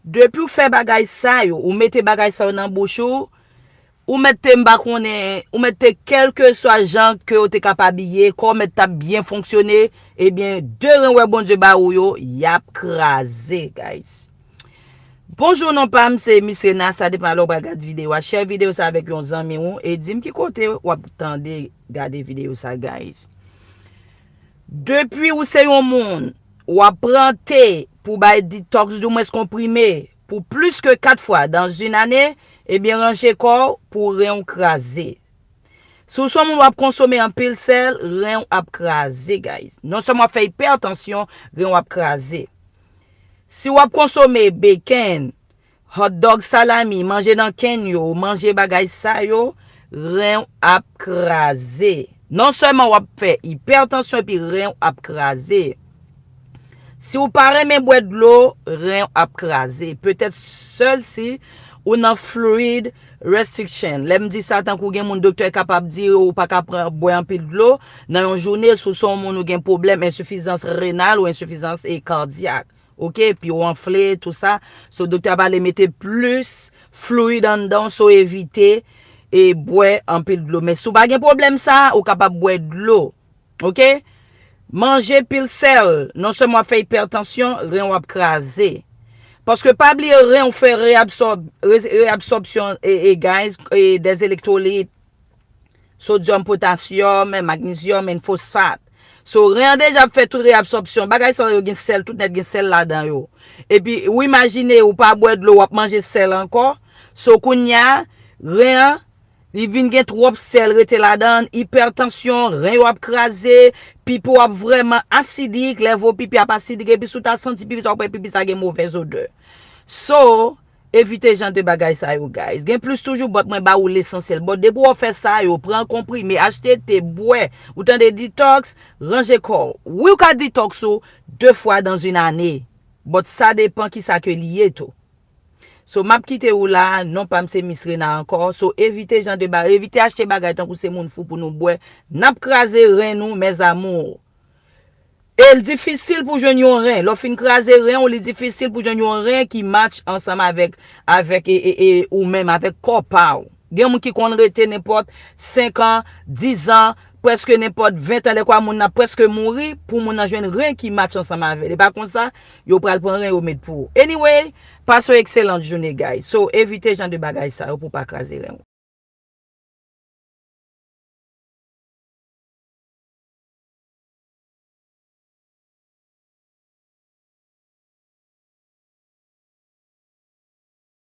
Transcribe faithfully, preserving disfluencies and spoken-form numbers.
Depi w fè bagay sa yo, ou mete bagay sa yo nan bouch ou, ou mèt te m pa konnen, ou mèt te kèlkeswa jan ke w te kapab ye, kò w mèt t ap byen fonksyone, ebyen, de ren wè Bondye ba ou yo, y ap kraze, guys. Bonjou, non pa m se Miss Rena, sa depann lè w pral gad videyo a. Share videyo sa avèk yon zanmi w e di m ki kote w ap tande, gade videyo sa, guys. Depi ou se yon moun, w ap pran te pou bay detox, dimwens konprime, pou plis ke kat fwa dans une année, ebyen ranje kò w pou ren w kraze. Si w se yon moun w ap konsome anpil sèl, ren w ap kraze, guys. Non sèlman w ap fè ipètansyon, ren w ap kraze. Si w ap konsome bacon, hot dog, salami, manje nan kenn yo, manje bagay sa yo, ren w ap kraze. Non sèlman w ap fè ipètansyon epi ren w ap kraze. Si w pa renmen bwè dlo, ren w ap kraze. Petèt sèl si ou nan fluid restriction. Lè m di sa, tankou gen moun doktè kapab di ou pa ka pran, bwè anpil dlo nan yon jounen, si w se yon moun ou gen pwoblèm ensifizans renal ou ensifizans e kadyak. Oke, epi w anfle, tou sa. So, doktè a pale mete plis fluid anndan w, so evite e bwè anpil dlo. Men si w pa gen pwoblèm sa, ou kapab bwè dlo. Oke? Manje pil sèl, non sèlman w ap fè ipètansyon, ren w ap kraze. Paske pa bliye ren w fè reabsòb, re-, reabsòpsyon e, e guys, e des électrolytes, sodyòm, potasyòm, magnezyòm and fosfat. So, ren an deja ap fè tout reabsòpsyon. Bagay sa yo gen sèl, tout nèt gen sèl ladan yo. Epi, ou imajine ou pa bwè dlo, w ap manje sèl ankò. So, kounye a, ren an, li vin gen twòp sèl rete ladan, ipètansyon, ren yo ap kraze, pipi w ap vrèman asidik, lè w pipi ap asidik, epi si w ta santi pipi sa, w kwè pipi sa gen movèz odè. So, evite jan de bagay sa yo, guys. Gen plis toujou, but mwen ba ou lesansyèl. But depi w fè sa yo, pran konprime, achte te, bwè, ou tande detox, ranje kò w. Wi, ou ka detox ou de fwa dans une année. But sa depan kisa ke li ye tou. So, m ap kite ou la, non pa m se Miss Rena ankò. So, evite jan de ba, evite achte bagay tankou se moun fou pou nou bwè. N ap kraze ren nou, mes amours. E l difisil pou jwenn yon ren. Lè w fin kraze ren w, li difisil pou jwenn yon ren ki match ansanm avèk, avèk e, e, e, ou menm, avèk kò pa w. Gen moun ki konn rete nenpòt senk an, diz an, prèske nenpòt ven an, lè kwa moun nan prèske mouri, pou moun nan jwenn ren ki match ansanm avè l. E pa konsa, yo pral pran ren yo met pou ou. Anyway, pase yon ekselan jounen, guys. So, evite jan de bagay sa yo pou w pa kraze ren w.